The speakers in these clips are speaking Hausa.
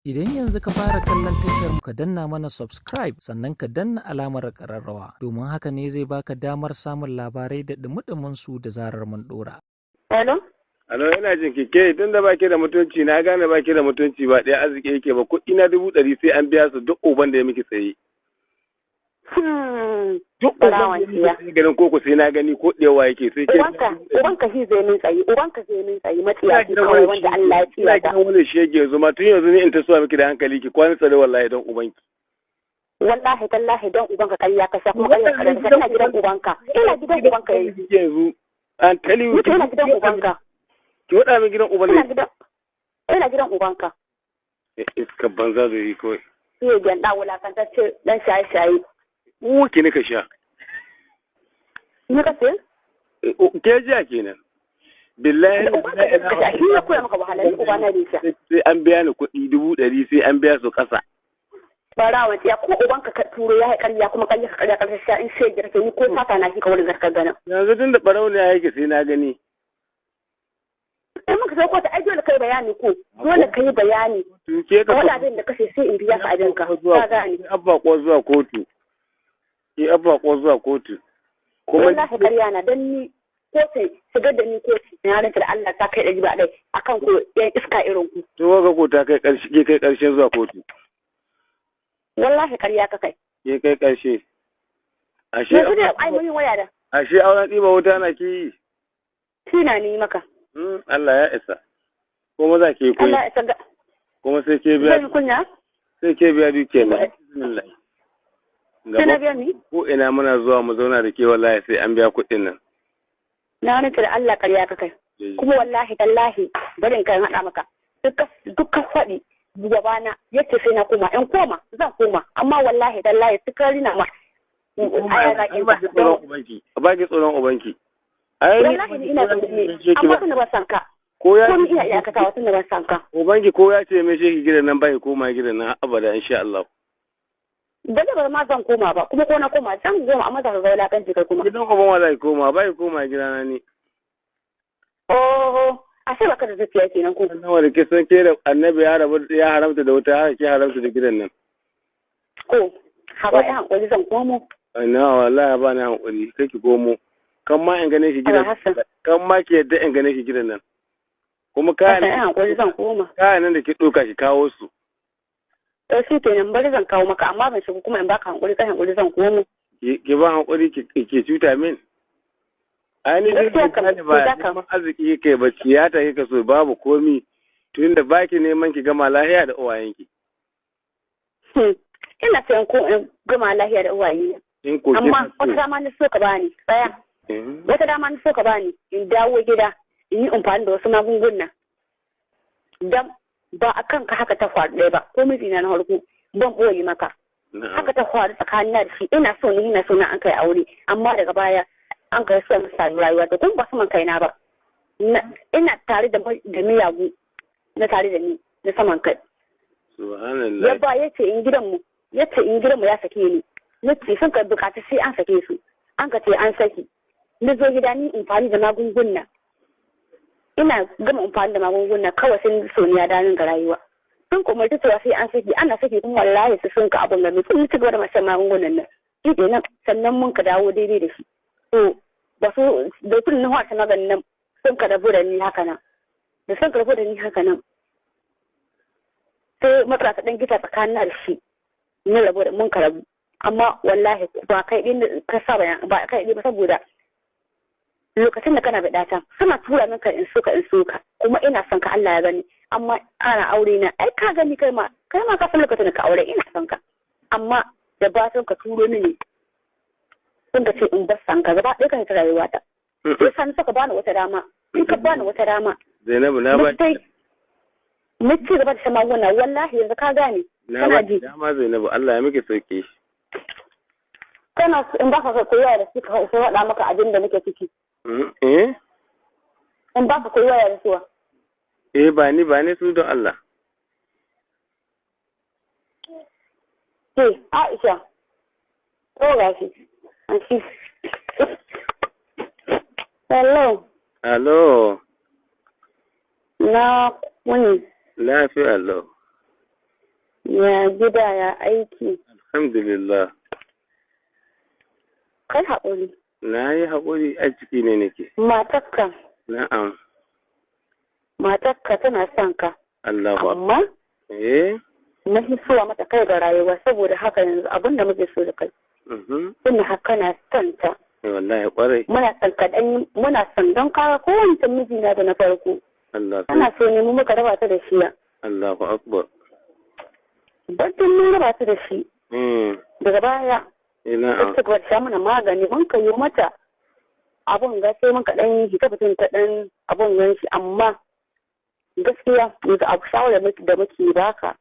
Idan yanzu ka fara kallon tashar, ka danna mana subscribe, sannan ka danna alamar ƙararrawa, domin haka ne zai baka damar samun labarai da ɗumi su da zarar mun ɗora. Hello? Alo, ina jin ki. Ke tun da baki da mutunci, na gane baki da mutunci, ba ɗaya arziki yake ba. Kuɗi na 100,000 sai an biya su, duk uban da ya miki tsaye. Duk uban da ya miki tsaye garin koko sai na gani ko ɗewa yake sai ke. Ubanka shi zai min tsayi, ubanka zai min tsayi, matsiyaci kawai wanda Allah ya Ina tsiya ta. gidan wani shege yanzu ma, tun yanzu ni in ta suwa miki da hankali, ki kwana tsare wallahi don ubanki. Wallahi tallahi don ubanka ƙarya ka sha, kuma ƙarya ka sha. Ina gidan ubanka. Ina gidan ubanka yanzu. Yanzu an tell you. Mutu ina gidan ubanka. Ki waɗa min gidan uban Ina ne. gidan Ina gidan ubanka. Iska banza zai yi kawai. Sai gyanda wulakantacce dan shaye-shaye. Uwa ki nika sha. Ni ka ce? Ke jiya kenan. Billahi Da ubanka da ka sha, shi ya koya maka wahala, ni ubana bai sha. Sai an biya ni kuɗi 100,000, sai an biya su ƙasa. Barawa ya ko ubanka ka turo ya yi ƙarya, kuma ƙarya ka ƙarya ƙarya sha in sai girke ni ko sata na shi ka wani zarkar ganin. Yanzu tun da ɓarauniya yake sai na gani. In muka sai kotu, ai dole kai bayani, ko dole kai bayani. Ke ka Ka wani abin da kashe sai in biya ka abin ka. Zuwa Ka gane. Abba ko zuwa kotu. Ke abba ko zuwa kotu. Kuma Wallahi ƙarya na, dan ni kotu shigar da ni kotu na ranta da Allah ta kai ɗari ba ɗai akan ko yan iska irin ku. To ga ko ta kai ƙarshe, ke kai ƙarshen zuwa kotu. Wallahi ƙarya ka kai. Ke kai ƙarshe. Ashe Yanzu da ai mun yi waya da ashe auren ɗiba wuta na ki yi. shi na ni maka. Allah ya isa. Kuma za ki yi kunya. Allah ya san ga Kuma sai ke zan biya yi kunya. sai ke biya dukiyar nan. Bismillah. Sai na Gaba biya ni. ko ina muna zuwa mu zauna da ke, wallahi sai an biya kuɗin nan. Na ranta da Allah ƙarya ka kai. Kuma wallahi tallahi bari in kan haɗa maka. Duk ka faɗi gabana yace sai na koma, in koma zan koma, amma wallahi tallahi duk rina ma aya zaƙin Ba ki tsoron ubanki. Ba ki tsoron ubanki. Ai Wallahi ni ina son ne, amma tunda ban san ka ko ya ko ni ina iyakatawa tunda ban san ka. Ubanki ko ya ce mai shi gidan nan, bai koma gidan nan har abada insha Allah. Ba zai ma zan koma ba, kuma ko na koma zan goma, amma za ka ga wulakanci kai kuma. Gidan uban wa zai koma? Bai koma gidana ne. Oh, a sai baka da zuciya kenan ko? Nawa da ke san ke da annabi ya rabu ya haramta da wuta, haka ke haramta da gidan nan. Ko haba ya hankali zan komo. Na wallahi ba ni hankali, kai ki komo. Kan ma in gane ki gidan. Hassan. Kan ma ki yadda in gane ki gidan nan. Kuma Hassan, kayan ya hankali zan koma. Kayan nan da ki ɗauka ki kawo su. To shi kenan, bari zan kawo maka, amma ban shiga kuma in baka hankali, kai hankali zan komo. Ki ba hankuri ki cuta min. Ai ni Gaskiya dai kam, ba ba to za ka- neman arziki kike ba, ciyata kika so, babu komi. Tunda baki neman ki gama lahiya da uwayenki. Ina sayan ko in gama lahiya da uwaye. In ko Amma wata dama ni so ka bani tsaya. Wata dama ni so ka bani in dawo gida in yi amfani da wasu magunguna. Dan ba a kanka haka ta faru ɗaya ba, ko mijina na farko ban ɓoye maka. Haka ta faru tsakanin da shi, ina so ni ina so na an kai aure, amma daga baya an kai so mu sami rayuwa da kuma ba su man kaina ba. Ina tare da miyagu na tare da ni na saman kai. Subhanallah. Ya ba yace in gidanmu, yace in gidanmu ya sake ni, nace sun ka bukaci sai an sake su, an ka ce an saki. Na zo gida ni amfani da magunguna, ina gama amfani da magunguna kawai sun so ni ya danin ga rayuwa, sun kuma ta cewa sai an saki, ana saki kuma wallahi su sun ka abun gami sun ci gaba da mashan magungunan nan, shi kenan sannan mun ka dawo daidai da shi. To ba su da tun na wata maganin nan sun ka rabu da ni haka nan, da sun ka rabu da ni haka nan sai matsala ta dan gita tsakanin da shi, mun rabu da mun ka rabu. Amma wallahi ba kai din ka sa ba kai din ba, saboda lokacin da kana bidata suna tura min ka in soka in soka, kuma ina son ka, Allah ya gani. Amma ana aure na, ai ka gani, kai ma ka san lokacin da ka aure ina son ka, amma da ba son ka turo mini sun ka ce in bar san ka gaba ɗaya ka ta rayuwa ta sai san suka bani wata dama, in ka bani wata dama. Zainabu, na ba Na ci gaba da shan magunguna, wallahi yanzu ka gane. Na Kana ba ji? dama Zainabu, Allah ya miki sauki. Kana in baka ka koyi da su ka sai faɗa maka abin da nake ciki. Eh? In baka koyi waya da suwa? Eh, ba ni su don Allah. Ke Aisha, to gashi an shi. Hello. Alo. Na wuni? Lafiya lau. Ya gida, ya aiki? Alhamdulillah. Kai haƙuri. Na yi haƙuri, a ciki ne nake. Matakka. Na'am. Matakka tana son ka. Allahu Amma eh na hisuwa mata kai ga rayuwa, saboda haka yanzu abin da muke so da kai. Ina haka na son ta. Wallahi kwarai. Muna son ka dan, muna son don kawo kowanne mijina da na farko. Allah. Ana so ne mu muka raba ta da shi. Allahu akbar. Bakin mun raba ta da shi. Daga baya. Ina. Ta gaba ta mana magani, mun ka yi mata abun ga sai mun ka dan hita fitin ta dan abun gan shi, amma gaskiya yanzu abu shawara da muke baka,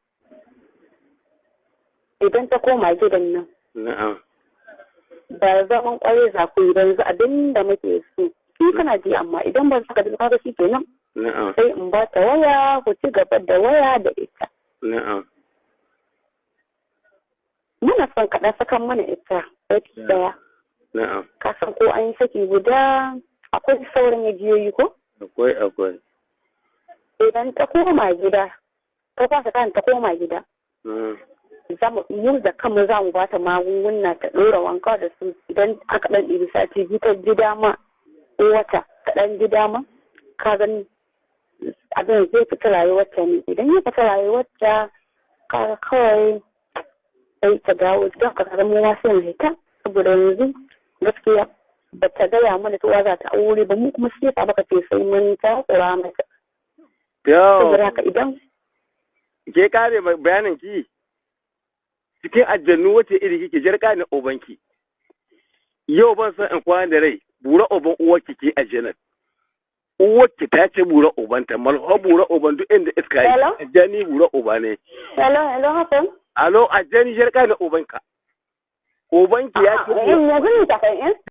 idan ta koma gidan nan. Na'am. Ba zaman kwarai za ku yi ba, yanzu abin da muke so. Shi kana ji, amma idan ba ka bi kaga shi kenan. Na'am. Sai in ba ta waya, ku ci gaba da waya da ita. Na'am. Muna son kaɗan sakan mana ita saki ɗaya. Na'am. Ka san ko an yi saki guda akwai sauran yajiyoyi ko? Akwai, akwai. Idan ta koma gida, ta kwasa kan ta koma gida. Zamu mu da kanmu za mu bata magunguna ta ɗora wanka da su, idan aka ɗan ɗibi sati biyu ta ji dama ko wata ta ɗan ji dama, ka gani abin zai fita rayuwarta ne. Idan ya fita rayuwarta, ka kawai sai ta dawo don ka zama ma sai mu ta, saboda yanzu gaskiya ba ta gaya mana cewa za ta aure ba, mu kuma sai ta baka ce sai mun takura mata. Saboda haka idan ke kare bayanin ki cikin aljannu wace iri kike jarka ne obanki. Yau ban san in kwana da rai, bura oban uwarki ke aljannar. Uwarki ta ce bura obanta, malho bura oban duk inda iska yi. Aljani bura oba ne. Hello, hello, Hassan. Alo, aljani jarka ne obanka. Obanki ya ce. Yanzu ne ta kai.